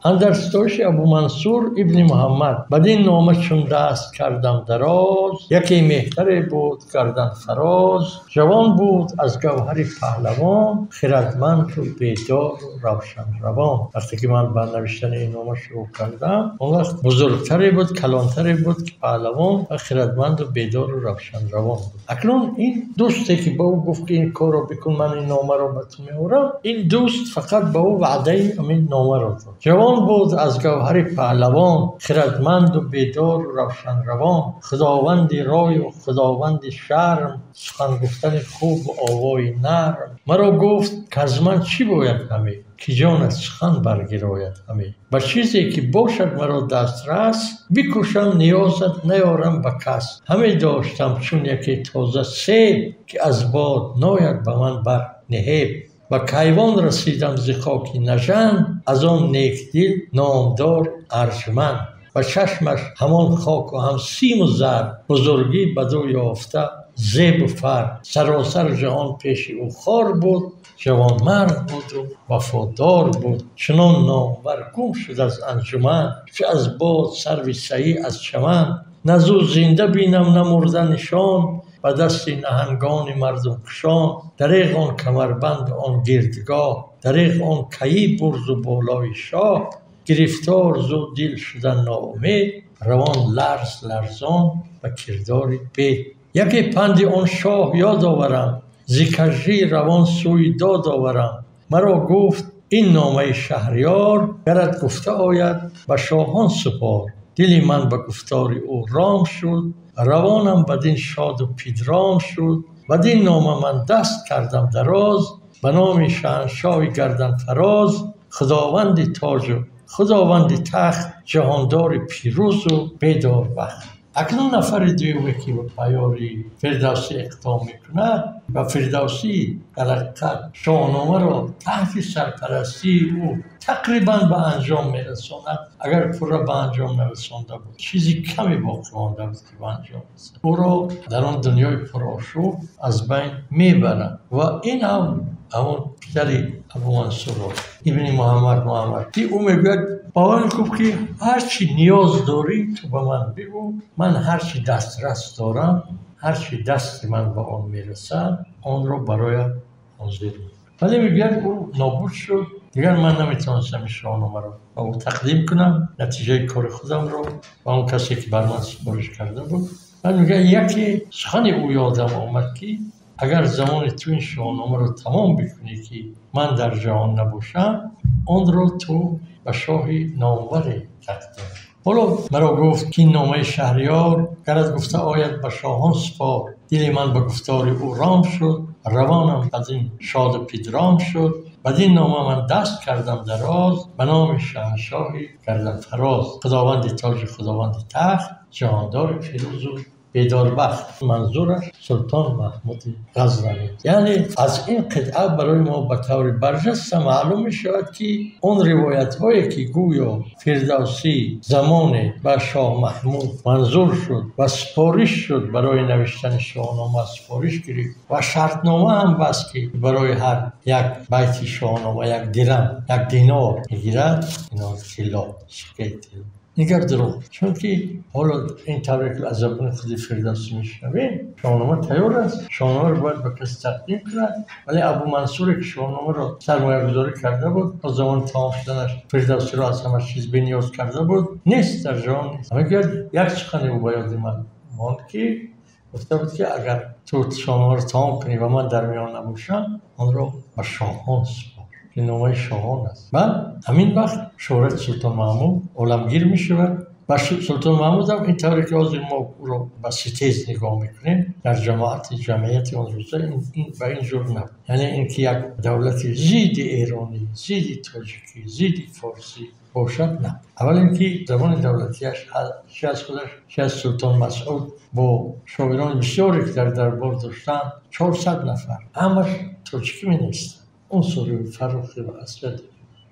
اندر ستایش ابو منصور ابن محمد، بدین نامه چون دست کردم دراز، یکی مهتری بود گردن فراز، جوان بود از گوهر پهلوان، خردمند و بیدار و روشن روان. وقتی که من بر نوشتن این نامه شروع کردم، اون وقت بزرگتری بود، کلانتری بود که پهلوان و خردمند و بیدار و روشن روان بود. اکنون این دوستی که با او گفت که این کار رو بکن، من این نامه رو به تو می‌آورم، این دوست فقط به او وعده این نامه رو داد. جوان بود از گوهر پهلوان، خردمند و بیدار و روشن روان، خداوند رای و خداوند شرم، سخن گفتن خوب و آوای نرم. مرا گفت که از من چی باید همی، که جان از سخن برگراید همی. به چیزی که باشد مرا دسترس، بکوشم نیازت نیارم به کس. همی داشتم چون یکی تازه سیب، که از باد ناید به من بر نهیب. و کیوان رسیدم ز خاک نژند، از آن نیک دل نامدار ارجمند. و چشمش همان خاک و هم سیم و زر، بزرگی بدو یافته زیب و فر. سراسر جهان پیش او خوار بود، جوان مرد بود و وفادار بود. چنان نامور گم شد از انجمن، که از باد سروی سهی از چمن. نه زو زنده بینم نه مرده نشان، و دست نهنگان مردم کشان. دریغ آن کمربند آن گردگاه، دریغ آن کیی برز و بالای شاه. گرفتار زو دل شدن ناامید، روان لرز لرزان و کردار بید. یکی پند آن شاه یاد آورم، ز کژی روان سوی داد آورم. مرا گفت این نامه شهریار، گرت گفته آید به شاهان سپار. دل من به گفتار او رام شد، روانم بدین شاد و پیدرام شد. بدین نامه من دست کردم دراز، به نام شاهنشاه گردن فراز. خداوند تاج و خداوند تخت، جهاندار پیروز و بیدار بخت. اکنون نفر دومی که به پیاری فردوسی اقدام میکند و فردوسی در حقیقت شاهنامه را تحت سرپرستی او تقریبا به انجام میرساند، اگر پورا به انجام نرسانده بود چیزی کمی باقی مانده بود که به انجام رسد، او را در آن دنیای پرآشوب از بین میبرند. و این هم همون پدر ابو منصور را ابن محمد که او میگوید باور کن که هرچی نیاز داری تو به من بگو، من هرچی دسترس دارم، هرچی دست من به آن میرسد آن را برای حاضر میکنم. ولی میگوید او نابود شد، دیگر من نمیتونستم این شاهنامه را به او تقدیم کنم، نتیجه کار خودم رو و اون کسی که بر من سفارش کرده بود. من میگه یکی سخن او یادم آمد که اگر زمان تو این شاهنامه رو تمام بکنی که من در جهان نباشم، آن رو تو به شاه نامور تقدیم. حالا مرا گفت که این نامه شهریار، گرت گفته آید به شاهان سپار. دل من به گفتار او رام شد، روانم از این شاد و پیدرام شد. بدین نامه من دست کردم دراز، به نام شاهنشاهی گردن فراز. خداوند تاج خداوند تخت، جهاندار پیروز و بیدار بخت. منظورش سلطان محمود غزنوی. یعنی از این قطعه برای ما به طور برجسته معلوم می شود که اون روایت هایی که گویا فردوسی زمان به شاه محمود منظور شد و سپارش شد برای نوشتن شاهنامه، سپارش گرفت و شرطنامه هم بس که برای هر یک بیت شاهنامه یک درم، یک دینار میگیرد، دینار طلا، سکه طلا. نگر دروغ، چون که حالا این طوری که از زبان خود فردوسی میشنویم شاهنامه تیار است، شاهنامه رو باید به کسی تقدیم کند، ولی ابو منصور که شاهنامه را سرمایه گذاری کرده بود تا زمان تمام شدنش فردوسی را از همه چیز بی‌نیاز کرده بود، نیست در جهان نیست. میگه یک سخن او به یاد من ماند که گفته بود که اگر تو شاهنامه رو تمام کنی و من در میان نباشم، آن را به شاهان سپار. که نامه شاهان است. و همین وقت شهرت سلطان محمود عالمگیر می شود و سلطان محمود هم این طوری که ما او را به ستیز نگاه میکنیم در جمعیت آن روزا این به این جور نبود. یعنی اینکه یک دولت زید ایرانی، زید تاجیکی، زید فارسی باشد نه. اول اینکه زبان دولتیش چه از خودش چه از سلطان مسعود با شاعران بسیاری که در دربار داشتن 400 نفر همش تاجیکی می نوشتن. عنصر فرخی و اسد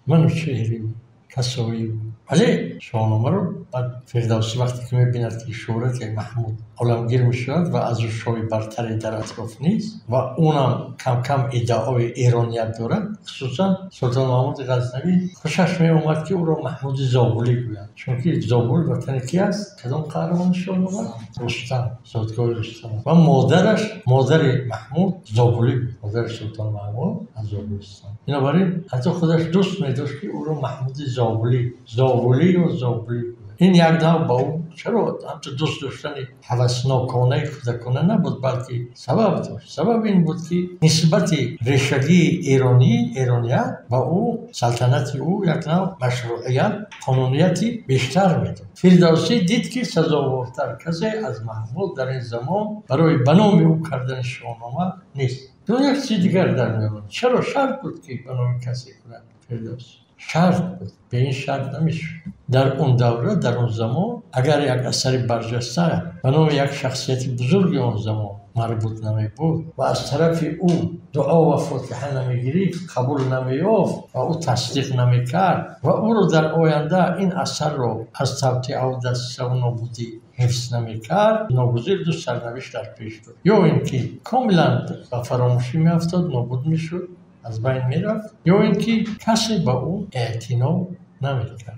منوچهری کسایی بود. ولی شاهنامه رو بعد فردوسی وقتی که میبیند که شهرت محمود عالمگیر میشود و از او شاه برتری در اطراف نیست و اونم کم کم ادعای ایرانیت دارد، خصوصا سلطان محمود غزنوی خوشش می اومد که او را محمود زابلی گویند، چون که زابل وطن کی است؟ کدام قهرمان شاهنامه؟ رستم، زادگاه رستم. و مادرش، مادر محمود زابلی بود، مادر سلطان محمود از زابلستان. بنابراین حتی خودش دوست می‌داشت که او را محمود زابلی، زابلی و زابلی. این یک نوع با او چرا همچون دوست داشتن هوسناکانه کودکانه نبود، بلکه سبب داشت. سبب این بود که نسبت ریشگی ایرانی، ایرانیت با او، سلطنت او یک نوع مشروعیت، قانونیتی بیشتر میداد. فردوسی دید که سزاوارتر کسی از محمود در این زمان برای به نام او کردن شاهنامه نیست. دو یک چیز دیگر در میان، چرا شرط بود که به نام کسی کند فردوسی؟ شرط بود، به این شرط نمیشد. در اون دوره، در اون زمان، اگر یک اثر برجسته به نام یک شخصیت بزرگ اون زمان مربوط نمی بود و از طرف او دعا و فاتحه نمی گرفت، قبول نمی یافت و او تصدیق نمی کرد و او رو در آینده این اثر رو از توطئه و دسیسه و نابودی حفظ نمی کرد، ناگزیر دو سرنوشت در پیش بود: یا اینکه کاملا به فراموشی می افتاد، نابود می شد، از بین میرفت، یا اینکه کسی به او اعتنا نمیکرد.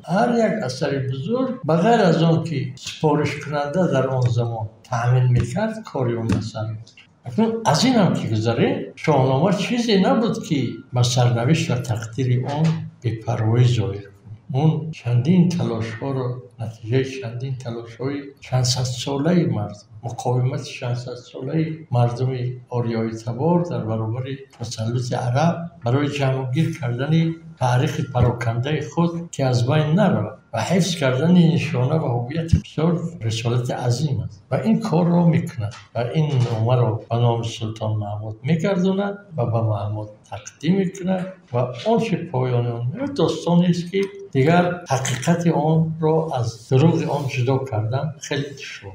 هر یک اثر بزرگ بغیر از آن که سفارش کننده در آن زمان تأمین میکرد کاری اون اثر بود. اکنون از این هم که گذره، شاهنامه چیزی نبود که به سرنوشت و تقدیر آن بی‌پروایی ظاهر کنه. اون چندین تلاش ها رو، نتیجه چندین تلاش های چند صد ساله مردم، مقاومت چند صد ساله مردم آریایی تبار در برابر تسلط عرب برای جمعگیر کردن تاریخ پراکنده خود که از بین نرود و حفظ کردن نشانه و هویت، بسیار رسالت عظیم است و این کار را میکند و این نامه را به نام سلطان محمود میگرداند و به محمود تقدیم میکند و آنچه پایان آن داستانی است که دیگر حقیقت آن را از دروغ آن جدا کردن خیلی دشوار.